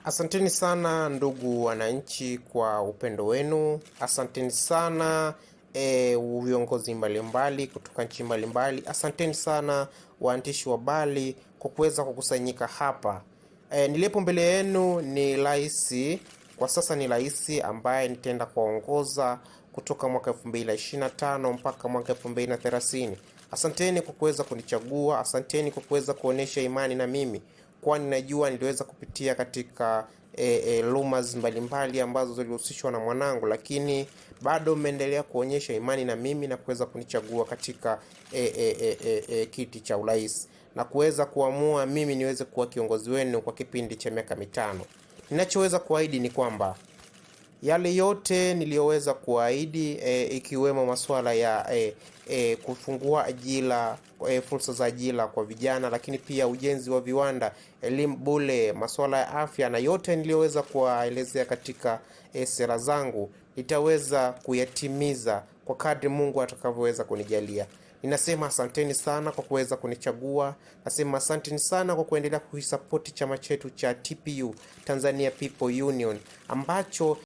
Asanteni sana ndugu wananchi kwa upendo wenu. Asanteni sana viongozi mbalimbali kutoka nchi mbalimbali. Asanteni sana waandishi wa habari kwa kuweza kukusanyika hapa. Nilipo mbele yenu ni rais kwa sasa, ni rais ambaye nitaenda kuwaongoza kutoka mwaka 2025 mpaka mwaka 2030. Asanteni kwa kuweza kunichagua, asanteni kwa kuweza kuonyesha imani na mimi, kwani najua niliweza kupitia katika rumors mbalimbali ambazo zilihusishwa na mwanangu, lakini bado mmeendelea kuonyesha imani na mimi na kuweza kunichagua katika kiti cha urais na kuweza kuamua mimi niweze kuwa kiongozi wenu kwa kipindi cha miaka 5. Ninachoweza kuahidi ni kwamba yale yote niliyoweza kuahidi ikiwemo masuala ya kufungua ajira, fursa za ajira kwa vijana, lakini pia ujenzi wa viwanda, elimu bure, masuala ya afya na yote niliyoweza kuwaelezea katika sera zangu nitaweza kuyatimiza kwa kadri Mungu atakavyoweza kunijalia. Ninasema asanteni sana kwa kuweza kunichagua. Nasema asanteni sana kwa kuendelea kuisapoti chama chetu cha TPU, Tanzania People Union, ambacho